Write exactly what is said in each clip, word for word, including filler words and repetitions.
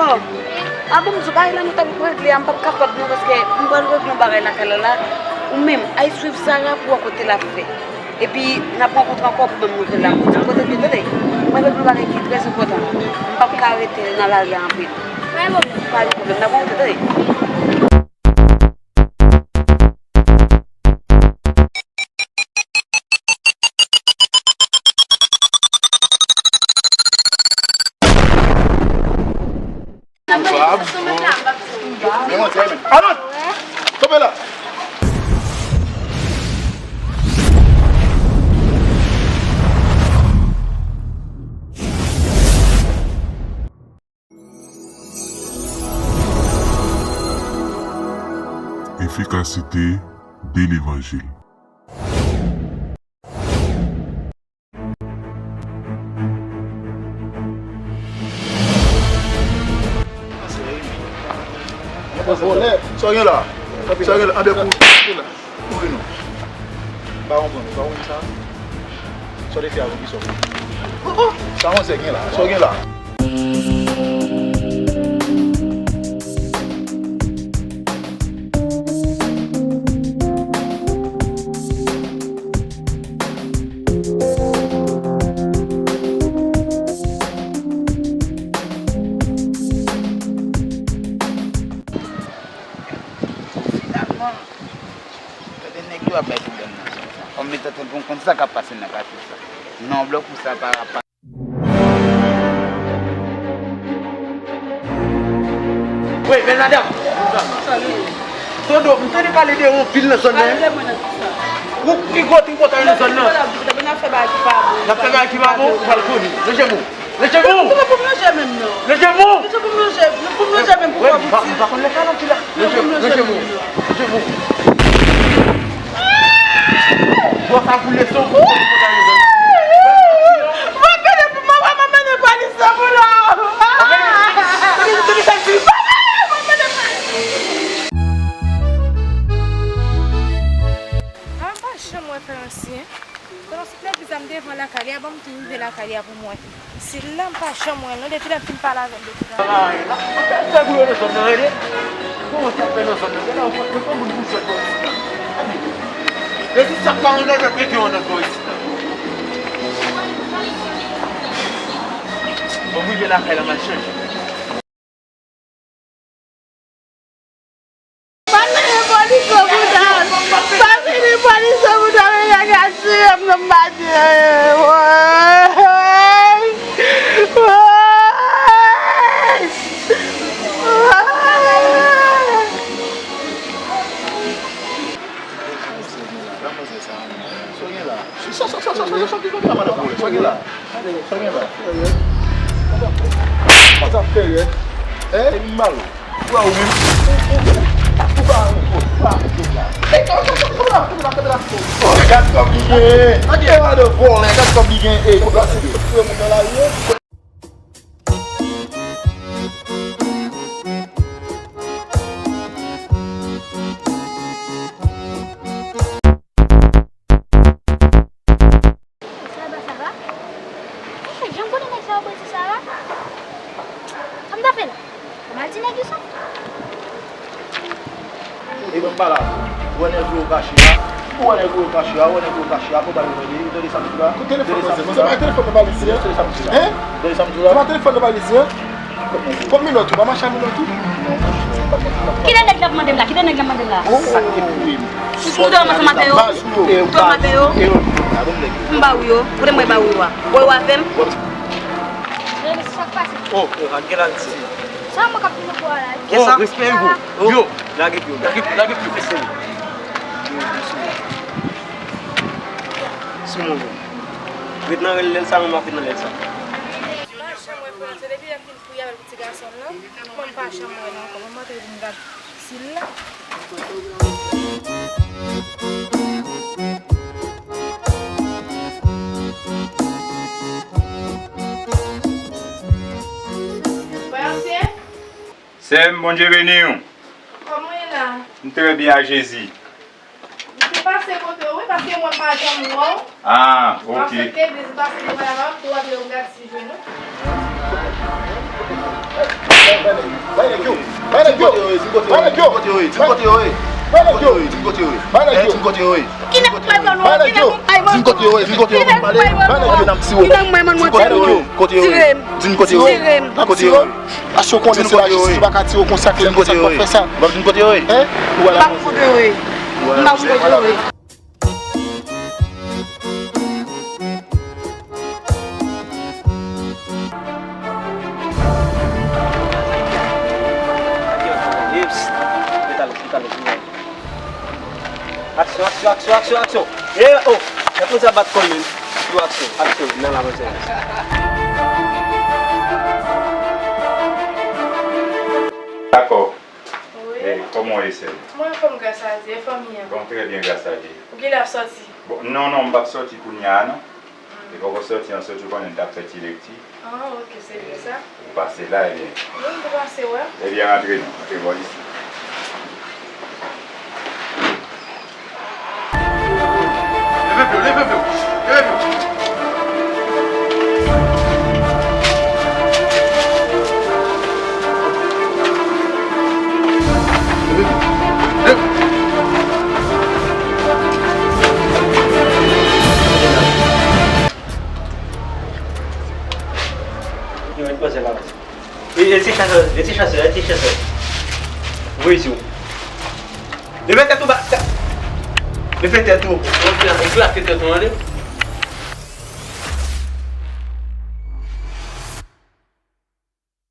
Oh, a bon, m di w bagay la nou t ap regle a, m p ap kapab non, paske m pral regle yon bagay lakay la la. Ou menm, al swiv Sara pou w wè kote l ap fè. Epi, n ap rankontre ankò pou menm nouvèl la. Pou di m kote l ye, tande. M pral regle yon bagay ki trè enpòtan. M p ap ka rete nan lari a anpil. Pa gen pwoblèm. Pa gen pwoblèm, n ap rankontre, tande. Alon! Kanpe la! Efikasite de levanjil. Sa w gen la? Sa w gen la? Anbyen kou. Kouri non. M pa konprann ou. Pa konprann sa? Sa w te fè avè ki sa w fè? Oh, oh! Sa manzè gen la? Sa w gen la? Finalman, gade nèg yo ap bay pwoblèm nan zòn sa. Kòm li t antre pou m konn sa k ap pase nan katye sa. Non, blòk ou sa pa, pa. Wi, bèl madanm. Todo, m tande pale de yon pil nan zòn nan. Ou ki gwo tripotay nan zòn nan. N ap fè bagay ki pa bon. N ap fè bagay ki pa bon, ou pral koni. Lejè mou. Lejè mou. Lejè mou. Lejè mou. Lejè mou. Lejè mou. Lejè mou. Mwen pa konn lè kalòt ki la. Lejè mou. Lejè mou. Bon, sa pou leson. Mwen pede pou mwen, mwen mennen polis la pou la. Mwen mennen polis. Mwen pa janm wè Frè Ansyen. Frè Ansyen t ap di sa m devan lakay li a, ban m tou rive lakay li a pou m wè. Sila m pa janm wè l non, depi lè m fin pale avè l depi lè. Ay, n ap, n ap fè bouyo nan zòn nan, tande. Kòman sa fè nan zòn nan? Gade yon fòt, yon moun pou fèt bò isit la. Tande. E si sa pa yon lòt, mete yon lòt bò isit la. Bon, m rive lakay la, m al chanje. Pa mennen polis sou bouda m. Pa mennen polis sou bouda m, nèg la tiye m nan maten. Woy! Woy! Woy! Sa w gen la? Sa, sa, sa, sa, sa, sa, sa, sa, sa, sa, sa w gen la? Sa w gen la? Sa w ap fè rèd? Hein? E m mal. Ou pa ou menm. Ou pa ou pa ou la. Ey, kanpe la, kanpe la, kanpe la. Gad kòb li gen. Gad vòlè, gad kòb li gen. Ey, kòb la se de. Ou moun nan lari. Saba, saba. Jan m konnen nèg sa yo bandi sa la. Sa m ta fè la? Mwen al di nèg yo sa. E ban m pale avè w. Ou wè nèg yo kache a? Ou wè nèg yo kache a? Ou wè nèg yo kache a? Fò w al rele yo. Tande sa m di w la. Kote telefòn nan? Mwen se pa telefòn nan Parisien. Tande sa m di w la. Hein? Tande sa m di w la. Se pa telefòn nan Parisien. Kòm minòt ou, pa mache a minòt ou. Kite nèg la ap mande m la, kite nèg la ap mande m la. Sa k te pou m. Ou, ou dòmi ansanm avè yo? Ou dòmi avè yo? M ba ou yo. Kote mwen ba ou yo a? Ou wè yo avè m? Sa k pase? Oh, yo, ak gen la, mesye. Sa mwen k ap vin nan bò a la. Oh, respè, Hugo. Yo, lage pye w, lage, lage pye w, mesye. Sou mwen, bro. Ret nan lèl sa, mwen m ap ret nan lèl sa. Mwen janm wè frè, se depi lè m fin fouye avè l pou ti gason l lan, mwen m pa janm wè l ankò. Mwen m antre vin gad si l la. Frè Ansyen? Sè m, Bondye beni w. Kòman w ye la? M trè byen ak Jezi. M te pase kote w, wi, paske mwen pa janm wè w. Ah, ok. M ap sot legliz, m pase devan la, m ap tou ap lè w gad si jwenn ou. Di m kote yo ye, di m kote yo ye, di m kote yo ye, di m kote yo ye, di m kote yo ye. Di m kote yo ye. Ki nèg ou pral ban nou an? Ki nèg ou pral ban nou an? Di m kote yo ye, di m kote yo ye, m pale. Ki nèg ou pral ban nou an? Ki nèg ou pral ban nou an? Di m kote yo ye, kote yo ye. Di m kote yo ye. Kote yo ye. Paske w konnen se lajistis, ou pa ka tire w konsa, ke li konsa k ap fè sa. Di m kote yo ye. Hein? M pa konn kote yo ye. M pa konn kote yo ye. Aksyon, aksyon, aksyon, aksyon, aksyon. Eh, oh, nèg konsa bat kò l menm. Yo, aksyon, aksyon, nan la, mwen. Dakò. Wi. Eh, kòman w ye, sè m? Mwen anfòm, gras a Dye, e fanmi an? Bon, trè byen, gras a Dye. Ou genlè ap sòti? Bon, non, non, m p ap sòti kounye a, non. M poko sòti an, sòti, ou konnen, m t ap fè ti lekti. Ah, ok, se byen sa. Ou pase la, ebyen. Wi, m te pase wè. Ebyen, rantre non, rantre bò isi. Leve pye w, leve pye w, leve pye w. Leve pye w. Leve. Yo, mèt pase la. E, e ti chasè, e ti chasè, e ti chasè. Voye sou. Leve tèt ou ba, leve tèt ou. Ou klake tèt ou, tande?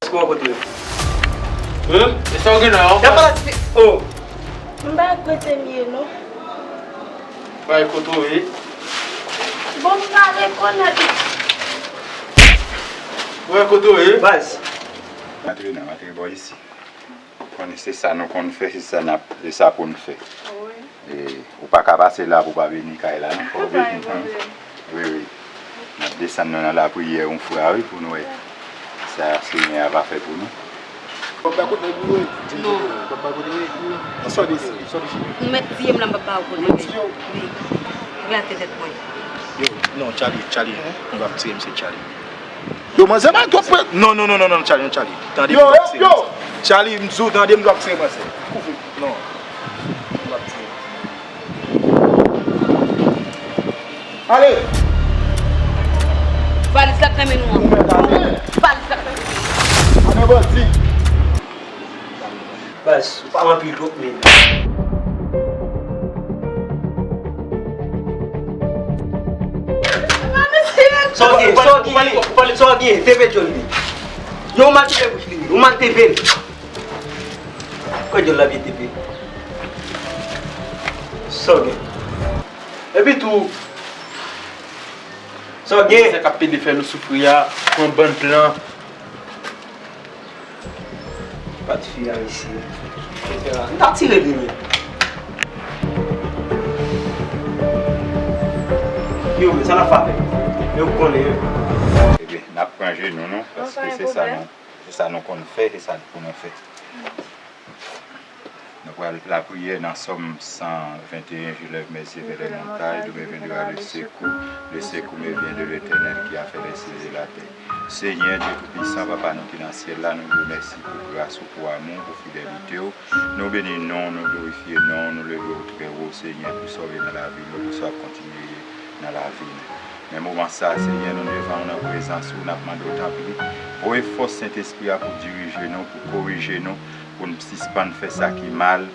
Èske w kote yo? Hein? E sa w gen la, w? Yap pale ak fi, oh. M pa kote m ye, non. Bay kote w ye. Bon, m pa rekonèt. Wè kote w ye. Baz. Antre nan, antre bò isi. Konnen se sa nou konn fè, se sa n ap, se sa pou n fè. Wi. E, ou pa ka pase la pou w pa beni kay la, non. Fò w beni. Wi, wi. N ap desann nou nan lapriyè, yon fwa, wi, pou n wè sa Senyè a va fè pou nou. Papa kote w ye? Non. Papa kote w ye? Sòti isi, sòti isi. Ou mèt tiye m la, m papa kote m ye. Wi. Glate tèt mwen. Yo, non, Charlie, Charlie, m p ap tiye m, se Charlie. Yo, manzè mal twòp, frè. Non, non, non, non, non, Charlie, non, Charlie. Tande, yo, m p ap tiye yo. Charlie, m di w, tande, m p ap tiye manzè. Kouvri. Non. M p ap tiye. Ale. Valiz la k nan men nou an. Ou mèt ale. Valiz la k nan men nou. Ale, bandi. Baz, ou pa anpil twòp, men. Sa w gen, sa w gen, sa w gen, tepe djòl li. Yo, ou mal tepe bouch li, ou mal tepe l. Kò djòl la byen tepe. Sa w gen. Epi tou, sa w gen. Sa k ap pede fè nou soufri a, pran bann plan. Pa t fi a isi, etsetera. M ta tire li, men. Yo, men sa n ap fè avè l? Yo konnen, yo. Ebyen, n ap pran je nou, non, paske se sa nou, se sa nou konn fè, se sa pou nou fè. Nou pral lapriyè nan Sòm san venteyen, Je lève mes yeux vers les montagnes, d'où me viendra le secours. Le secours me vient de l'Éternel qui a fait les cieux et la terre. Senyè Dye Toupisan, Papa nou ki nan syèl la, nou di w mèsi pou gras ou, pou amou w, pou fidelite w. Nou beni non w, nou glorifye non w, nou leve w trè wo, Senyè, pou sa w ye nan lavi nou, pou sa w ap kontinye ye nan lavi nou. Men moman sa a, Senyè, nou devan w nan prezans ou, n ap mande w tanpri, voye fòs Sentespri a pou dirije nou, pou korije nou, pou n sispann fè sa ki mal,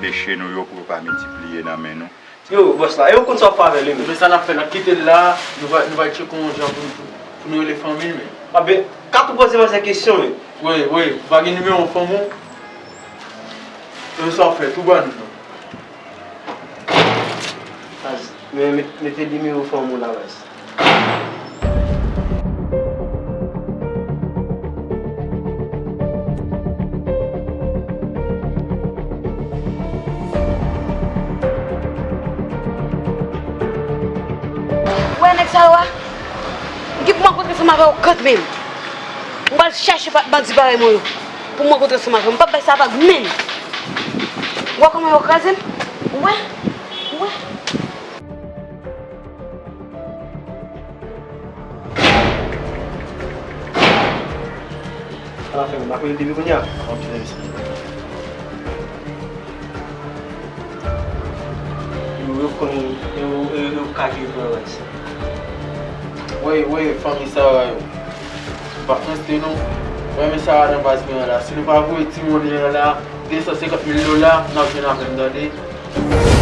peche nou yo pou yo pa miltipliye nan men nou. Yo, bòs la, e ou konn sa w ap fè avè l, wi, men. Men sa n ap fè, n ap kite l la, nou va, nou va tcheke yon jan pou, pou, pou nou rele fanmi l, men. A ben, ka tou poze manzè kesyon, men. Wi, wi, ou pa gen nimewo fanm ou? E sa w ap fè, tou ban nou, non. Baz, men, met, mete nimewo fanm ou la, baz. Ou wè nèg sa yo a? M gen pou m rankontre ansanm avè yo kanmenm. M pral chèche pa, bandi parèy mwen yo pou m rankontre ansanm avè yo. M p ap bay sa vag menm. Ou wè kòman yo kraze m? Ou wè? Ou wè? Ala fè, m pa konnen depi kounye a. Ok, mèsi. Konnen yo, yo, yo ka gen pran rès. Wey, wey, fanmi Sara yo. Pa fè non. Wey, men Sara nan baz mwen an la. Si nou pa voye ti monnen an la, de san senkant mil dola, n ap jwenn avè m, tande.